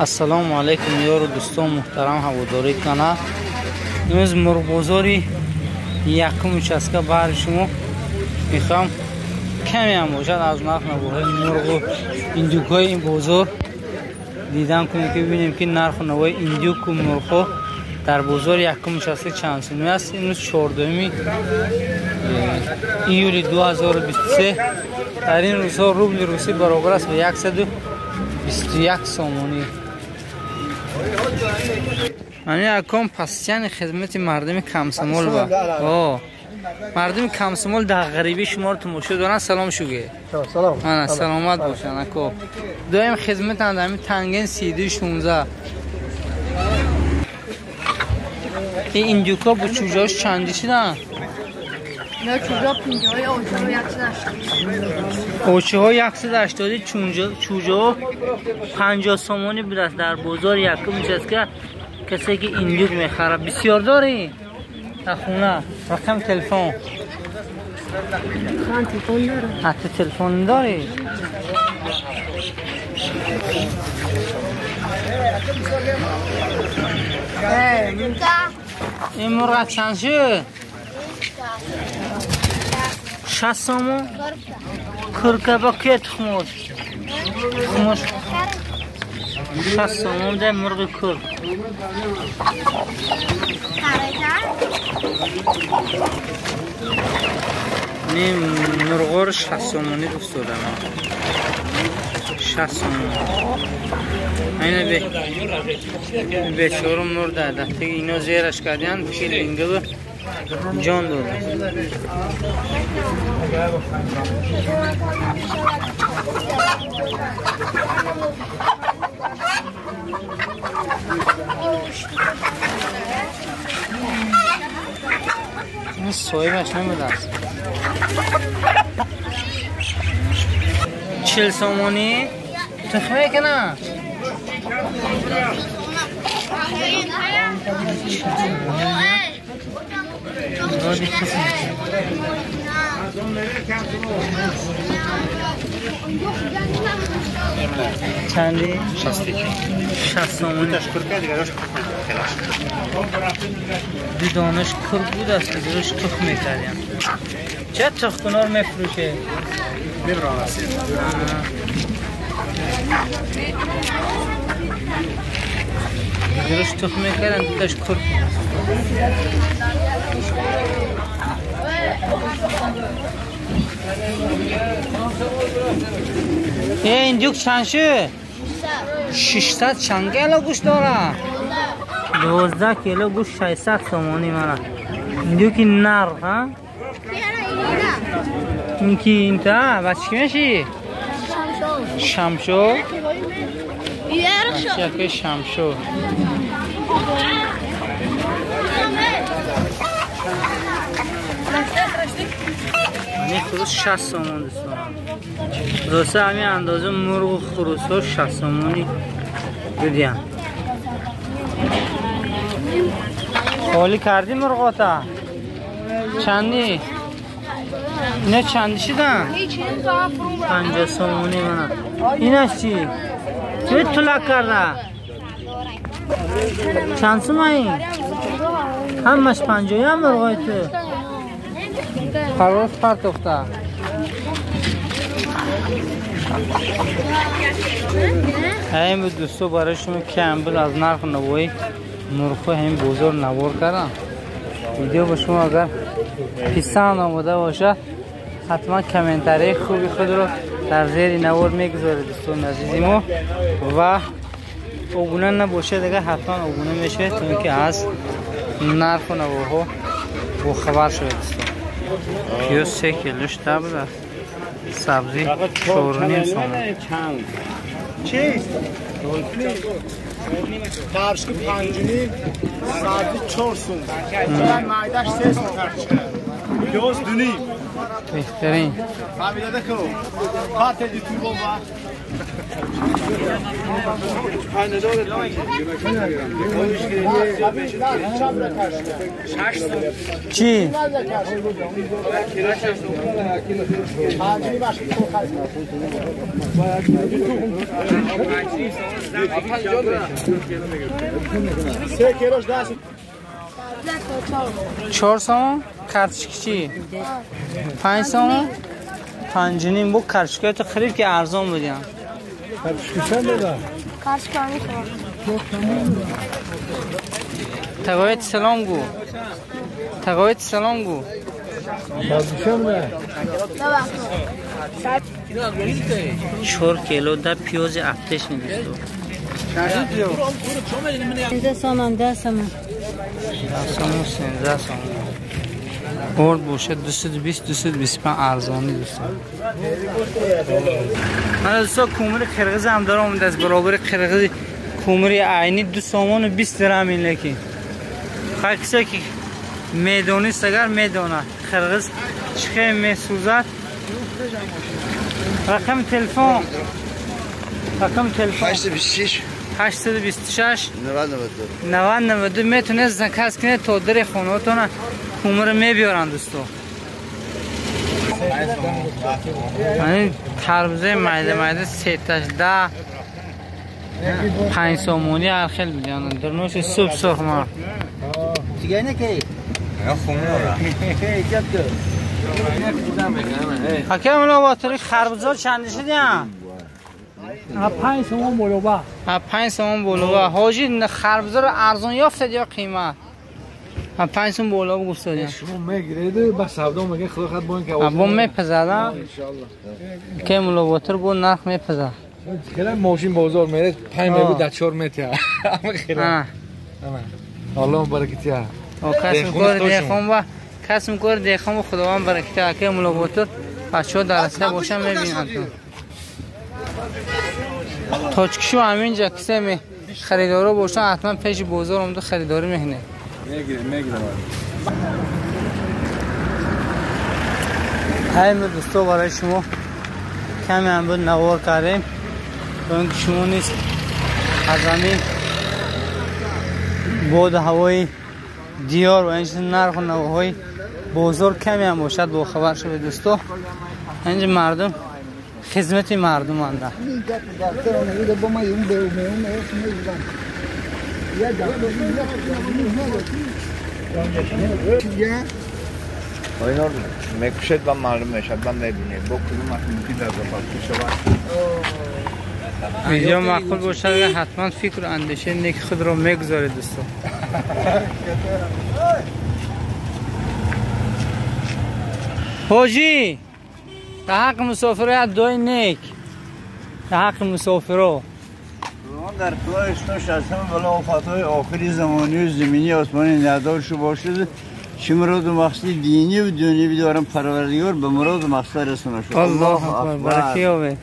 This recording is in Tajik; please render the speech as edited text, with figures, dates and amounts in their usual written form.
Ассалому алайкум ёру дӯстон муҳтарам ҳаводории канал. Имрӯз мурғбозори якум участка баҳри шумо мехоҳам каме ҳам бошад аз нарх навоҳои мурғу индюкҳои ин бозор дидан кунем, ки бибинем, ки нарху навои индюку мурғҳо дар бозори якум участка чанд сумӣ аст. Имрӯз 4 июли 2023. Дар ин рӯзҳо рубли русӣ баробар аст ба 121 сомонӣ. Ани аком пастияни хизмати мардуми Комсомол ба. О, мардуми Комсомол дар ғарибӣ шуморо тамошо доранд. Салом шуге. Салом. Ана саломат бошанд ако. Доим хизматанд ҳамин танген 3216. Ин индюка бо чӯҷаҳош чандӣ шуданд? На чӯҷа 50, очаҳо 180. Очаҳо 180, чӯҷаҳо 50 сомонӣ будааст дар бозори якум участка. Касе ки индюк мехарад бисёр дорӣ дар хона? Рақами телефон? Ман телефон дорам. Ҳатто телефон дорӣ? Ин мурғ чанд шуд? 60 сомон? Курка ба кия тухмош? Тухмош 60 сомон дар мурғи курк. Не мурғоро 60 сомонӣ гуфтодам. 60 сомон. Айна бечору мурда дафтаги ино зераш кардянд, филингилу ҷон дода. Ин соҳибаш намудааст. 40 сомонӣ тухм мекунад? Чанди? 60 сомонӣ. Ду донаш курк будааст, дигараш тухм мекардям. Ча тухмкунор мефурӯше? Дигараш тухм мекардам, дуташ курк. Индюк чанд шуд? 600. Чанд кило гӯшт дорад? 12 кило гӯшт 600 сомонӣ. Мана индюки нар. Ҳа, инки инта ба чӣ мешӣ? Шамшо. Яке шамшо. Ани хурус 60 сомон дӯстон. Хулоса ҳамин андоза мурғу хурусҳо 60 сомонӣ будиянд. Холӣ кардӣ мурғота? Чандӣ? Ина чандӣ шуданд? 50 сомонӣ. Мана инаш чӣ? Чӣ тулак карда? Чанд сум ин? Ҳамаш 50 мурғои ту? Парвоз партохта. Ҳамин буд дӯсто, барои шумо кам буд аз нарху навои мурғҳои ҳамин бозор навор кардам. Видео ба шумо агар писанд омода бошад, ҳатман комментарияи хуби худро дар зери навор мегузоред дӯстони азизи мо, ва обуна набошед агар ҳатман обуна мешавед, то ин ки аз нарху наворҳо бохабар шавед дӯстон. Пиёз 3 килош табудааст, сабзӣ 4.5 сомон. Чист? Каршки 5.5, сабзӣ 4 сум. Майдаш 3 сум каршка. Пиёз 2.5. Беҳтарин. Фаҳмида ку. Партеди ту бобо. چی؟ چهار سوم کارتشکی چی؟ 5 سوم 5.5 بو کارتشکی تو خرید که ارزان بودیم. کارتشکی چند داده؟ تقاید سلام گو. تقاید سلام گو. 4 کیلو ده پیاز افتش نیست. 15 سامان 10 سامان. 10 سامان 13 سامان. برد باشه 220 225 ارزانی دوستان. من دوستا کومر قرقیز هم دارم اومده از برابر قرقیز کومر عینی 2 سامان و 20 درهم این لکی. خاکسه که میدونیست اگر میدونه قرقیز چه میسوزد. رقم تلفن 826 826 90 92 میتونه زنکس کنه تا در خونه‌تون کومر میبیارن دوستا. یعنی تربوزه میده میده 3 تاش 10 5 سومونی هر خیل میدن در نوش صبح سرخ ما دیگه نه که حکم اونا با طریق خربوزه چند شدیم؟ 5 سومون بلوبا. 5 سومون بلوبا. حاجی خربوزه رو ارزان یافتید یا قیمت؟ 5 سوم بالا گفتید. شما میگیرید بس سودا میگه خدا خد با اینکه ابو میپزد. که ملواتر بو نرخ میپزد. خیلی ماشین بازار میره 5 میگه در 4 متر. اما خیلی. الله برکتیا. کسم کار دیخم و کسم کار دیخم و خداوند برکت که ملواتر بچه‌ها درسته باشن میبینن. تاجکشو همینجا کسی می خریدارو باشن حتما پیش بازار اومده خریداری میکنه. میگیره. همین دوستا برای شما کمی هم بود نوار کردیم چون که شما نیست از همین بود هوای دیار و اینجا نرخ و نواهای بازار کمی هم باشد با خبر شده دوستا. اینجا مردم خدمت مردم انده. اینا میکشد و معلوم میشد و میبینه با کدوم ممکن در شود. ویدیو معقول باشد حتما فکر و اندیشه نیک خود را میگذارید دوستان. حاجی در حق مسافرها دعای نیک، در حق مسافرها در پلایش هستم ولی آفتهای آخری زمانی و زمینی آسمانی ندار شو باشد چه مراد و مقصد دینی و دنیوی دارم پروردگار به مراد و مقصد رسانه شد. الله اکبر. برکه یابه.